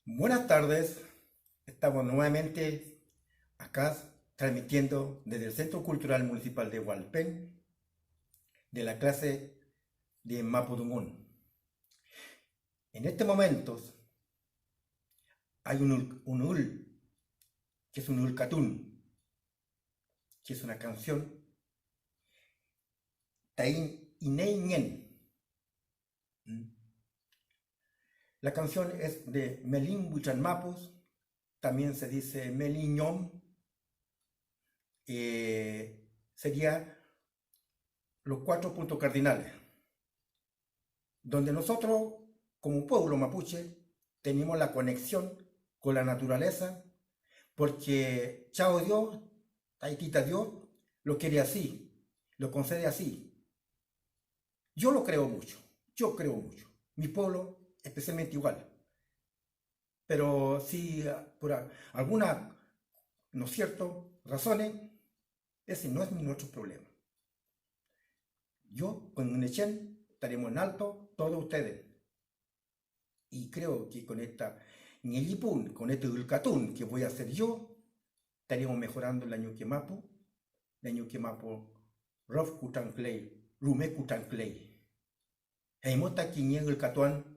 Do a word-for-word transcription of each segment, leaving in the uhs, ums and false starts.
Buenas tardes, estamos nuevamente acá transmitiendo desde el Centro Cultural Municipal de Hualpén, de la clase de Mapudungun. En este momento hay un ul-, un ul, que es un ülkatun, que es una canción, taiñ ineyngen. Mm. La canción es de Melin Witran Mapus, también se dice Melin Ñom, eh, sería los cuatro puntos cardinales, donde nosotros, como pueblo mapuche, tenemos la conexión con la naturaleza, porque Chao Dios, Taitita Dios, lo quiere así, lo concede así. Yo lo creo mucho, yo creo mucho. Mi pueblo especialmente igual. Pero si, ah, por a-, alguna, ¿no es cierto?, razones, ese no es nuestro problema. Yo con Ngünechen estaremos en alto todos ustedes. Y creo que con esta ñellipun, con este ülkatun que voy a hacer yo, estaríamos mejorando la ñuke mapu, la ñuke mapu rüf kutranküley, rume kutranküley. Feymew ta kiñe ülkatuan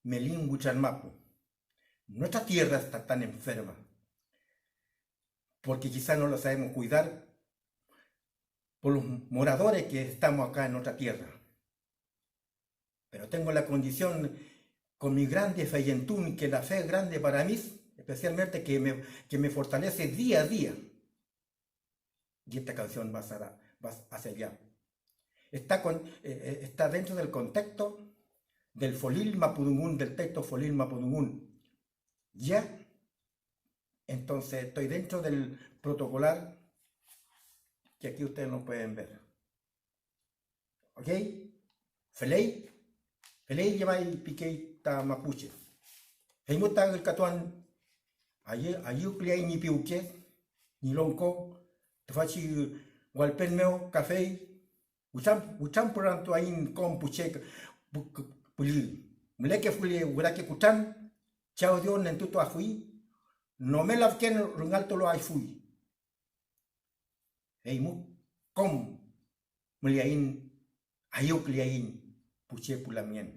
Melin Witran Mapu. Nuestra tierra está tan enferma, porque quizá no la sabemos cuidar por los moradores que estamos acá en otra tierra. Pero tengo la condición con mi grande feyentun, que la fe es grande para mí, especialmente que me, que me fortalece día a día. Y esta canción va hacia, va hacia allá. Está con, eh, eh, está dentro del contexto del Folil Mapudungun, del texto Folil Mapudungun. ¿Ya? Entonces estoy dentro del protocolar que aquí ustedes lo pueden ver. ¿Ok? Feley, feley llemay pikey ta mapuche. Feymew ta ülkatuan, ayu-, ayüküleay ñi piwke, ñi longko, tüfachi walpen mew kafey witram-, witrampurantuaiñ kom pu che pu-, pu-, püllü. Mülekefuli wülake kutran, Chaw Dios nentutuafuy, nome lafken rüngaltuluayfuy. Feymew kom müleaiñ, ayüwküleaiñ pu che pu lamngen.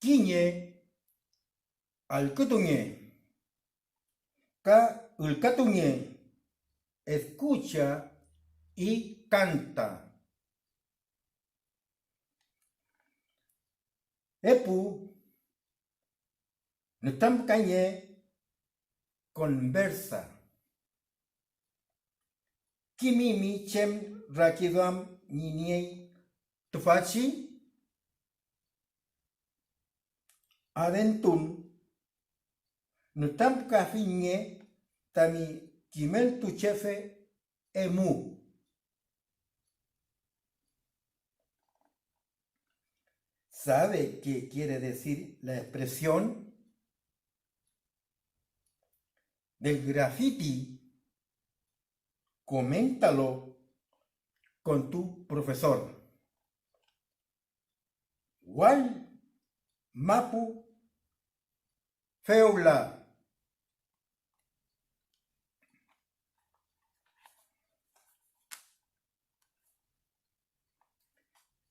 Kiñe, allkütunge ka ülkatunge, escucha y canta. Epu, nütramkange, conversa. Kimimi chem rakiduam ñi niey tüfachi adentun, nütramkafinge tami kimeltuchefe emu. ¿Sabe qué quiere decir la expresión del graffiti? Coméntalo con tu profesor. Wall mapu fewla.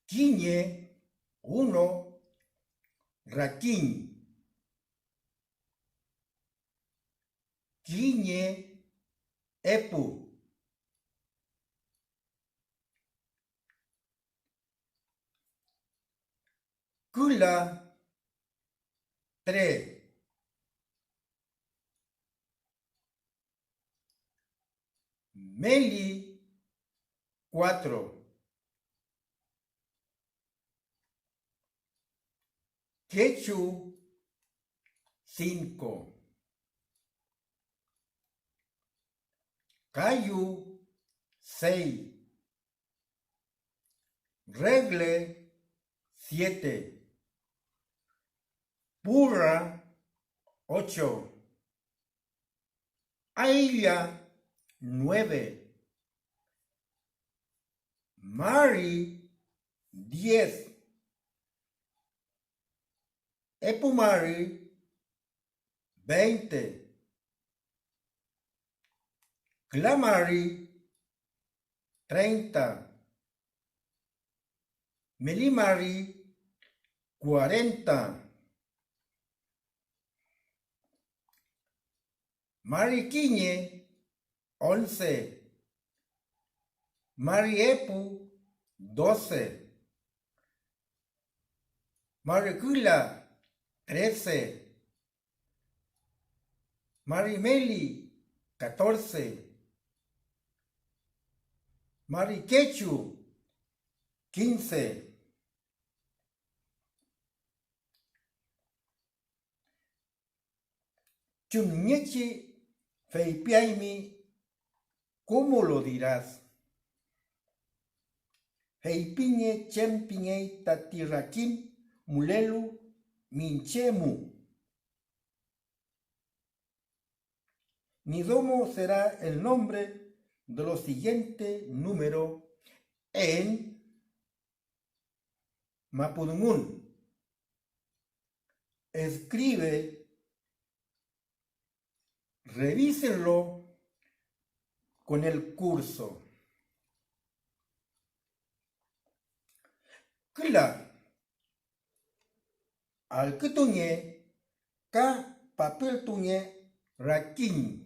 Kiñe, uno, rakiñ. Kiñe, epu. Küla, tres. Meli, cuatro. Kechu, cinco. Kayu, seis. Regle, siete. Pura, ocho. Ailla, nueve. Mari, diez. Epu mari, veinte. Küla mari, treinta. Meli mari, cuarenta. Mari kiñe, once. Mari epu, doce. Mari küla, trece. Mari meli, catorce. Mari kechu, quince. Chumngechi feypiaymi, ¿cómo lo dirás? Feypinge chem pingey tati rakin mülelu miñche mu. Mi domo será el nombre de lo siguiente número en mapudungun. Escribe, revísenlo con el curso. Küla, allkütunge ka papeltunge rakiñ.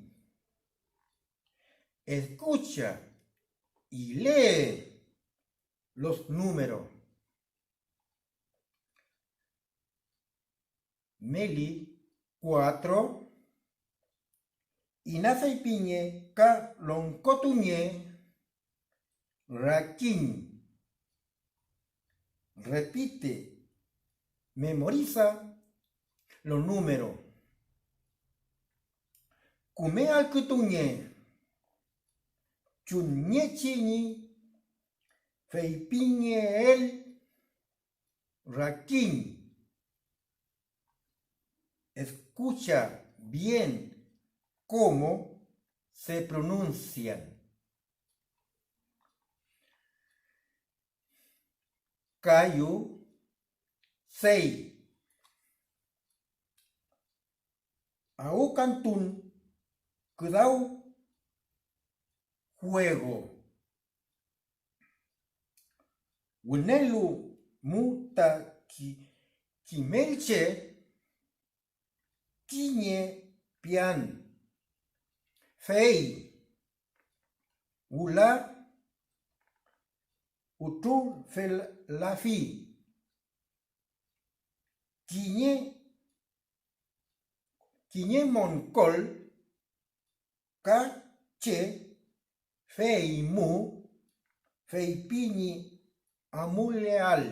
Escucha y lee los números. Meli, cuatro. Inafeypinge ka longkotunge rakiñ. Repite, memoriza los números. Küme allkütunge chumngechi ñi feypingeel rakiñ. Escucha bien cómo se pronuncian. Kayu, sey. Awkantun, küdaw, juego. Wünelu mu ta ki-, kimelche kiñe pian, fey wüla utrufelafi kiñe, kiñe monkol ka che feymu feypi ñi amuleael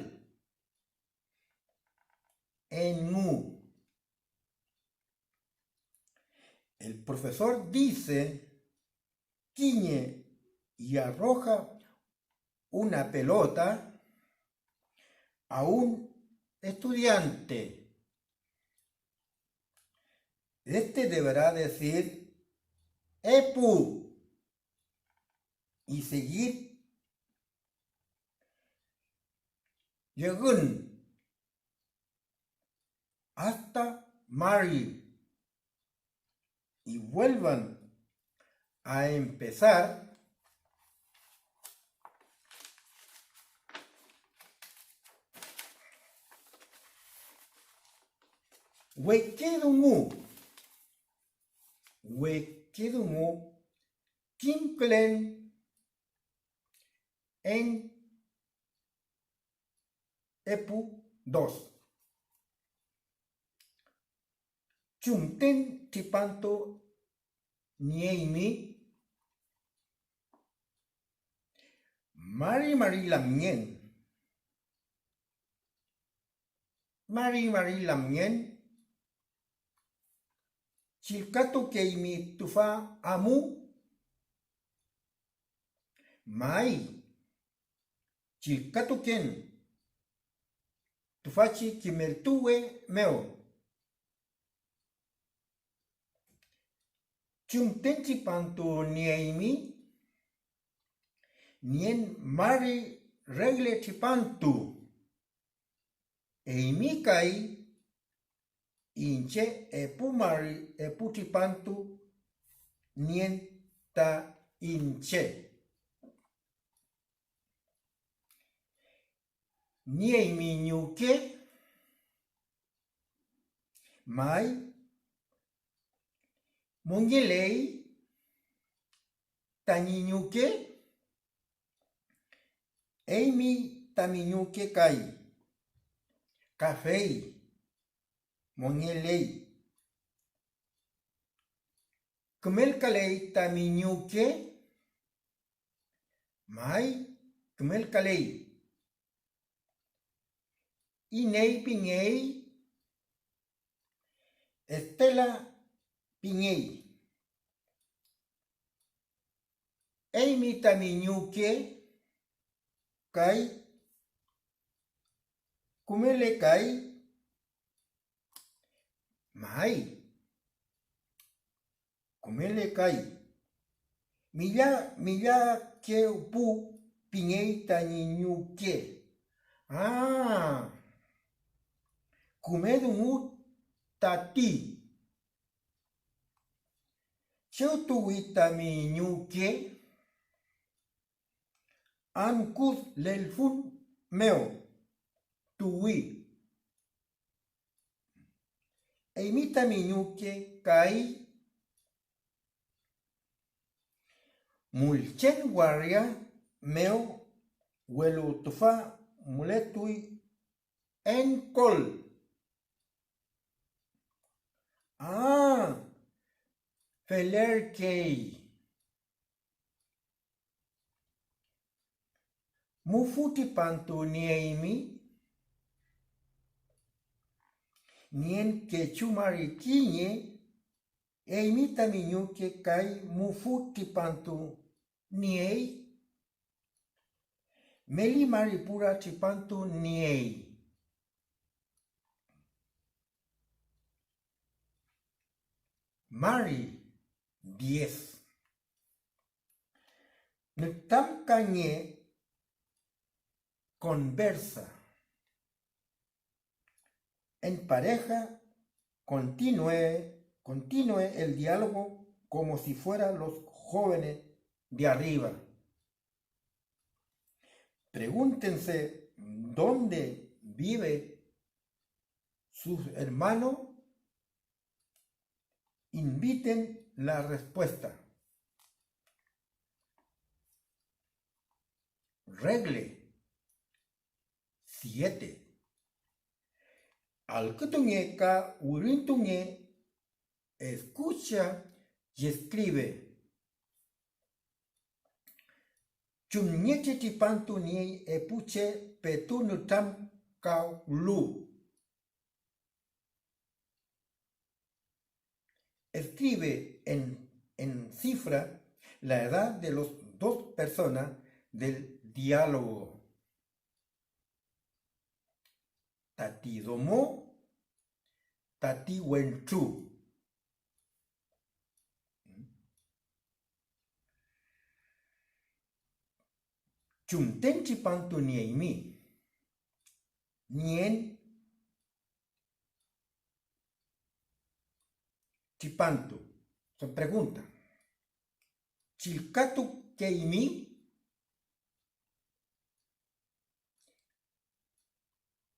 engu. El profesor dice kiñe y arroja una pelota a un estudiante. Este deberá decir epu y seguir yegün hasta mari y vuelvan a empezar. Weke dungu, weke dungu kimkülen en epu dos. Chumten tripantu nieymi mari mari lamngen. Mari mari lamngen, chillkatukeymi tüfa amu. May, chillkatuken tüfachi kimeltuwe mew. Chumten tripantu nieymi, nien mari regle tripantu. Eymi kay, iñche epu mari, epu tripantu nien ta iñche. Nieymi ñuke, may, mongeley tañi ñuke, eymi tami ñuke kay, kafey, mongeley. Kümelkaley tami ñuke, may, kümelkaley. Iney pingey, Estela pingey. Eymi tami ñuke kay, kümele kay, may, kümele kay. Milla-, millakewpu pingey tañi ñuke. Ah, küme dungu tati. Chew tuwi tami ñuke, Anküd lelfün mew tuwi. Eymi tami ñuke kay, Mulchen waria mew, welu tüfa mületuy Enkol. Ah, felerkey. Mufü tripantu nieymi? Nien kechu mari kiñe, eymi tami ñuke kay mufü tripantu niey? Meli mari pura tripantu niey. Mari, diez. Nütramkange, conversa. En pareja, continúe, continúe el diálogo como si fueran los jóvenes de arriba. Pregúntense dónde vive sus hermanos, inviten la respuesta. Regle, siete. Allkütunge ka wirintunge, escucha y escribe. ¿Chumngechi tripantu niey epu che petu nütramkawlu? Escribe en, en cifra la edad de los dos personas del diálogo. Tati domo, tati wentru. ¿Chumten tripantu nieymi? Nien tripantu. Son pregunta. ¿Chillkatukeymi?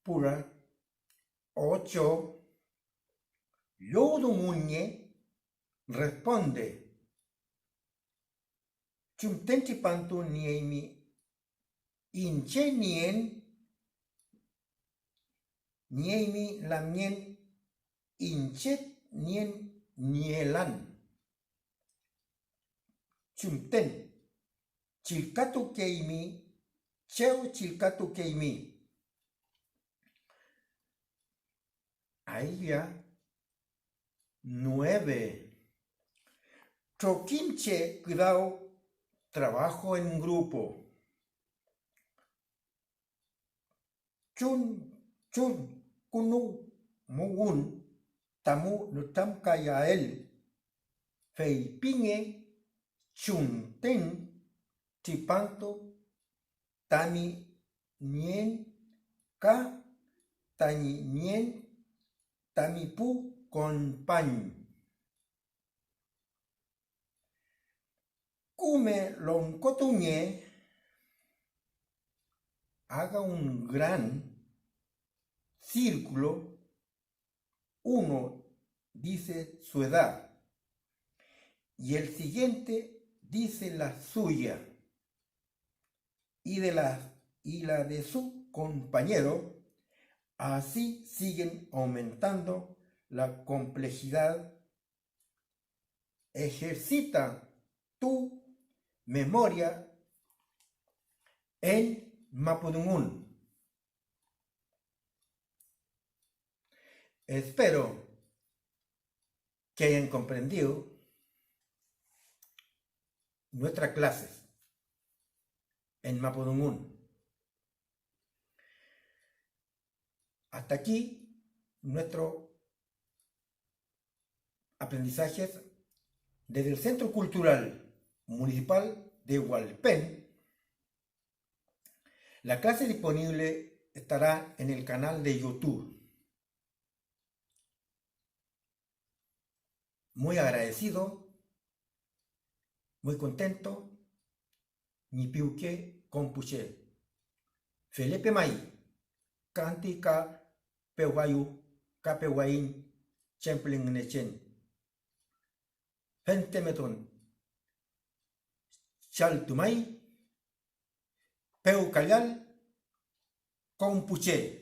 Pura, ocho. Llowdungunge, responde. ¿Chumten tripantu nieymi? Iñche nien, nieymi lamngen, iñche nien nielan. ¿Chumten? Chillkatukeymi, chew chillkatukeymi. Ahí ya. Nueve. Trokiñche küdaw, trabajo en grupo. Chun, chunkünuwmuwün tamu nütramkayael, feypinge chumten tripantu tami nien ka tañi nien tami pu kompañ. Küme longkotunge, haga un gran círculo, uno dice su edad y el siguiente dice la suya y de la, y la de su compañero, así siguen aumentando la complejidad. Ejercita tu memoria en mapudungun. Espero que hayan comprendido nuestras clases en mapudungun. Hasta aquí nuestro aprendizaje desde el Centro Cultural Municipal de Hualpén. La clase disponible estará en el canal de YouTube. Muy agradecido, muy contento, ñi piwke kom pu che. Felepe may, kanti ka pewayu, ka pewaiñ chemple Ngünechen. Fentemeton, chaltumay, pewkallal kom pu che.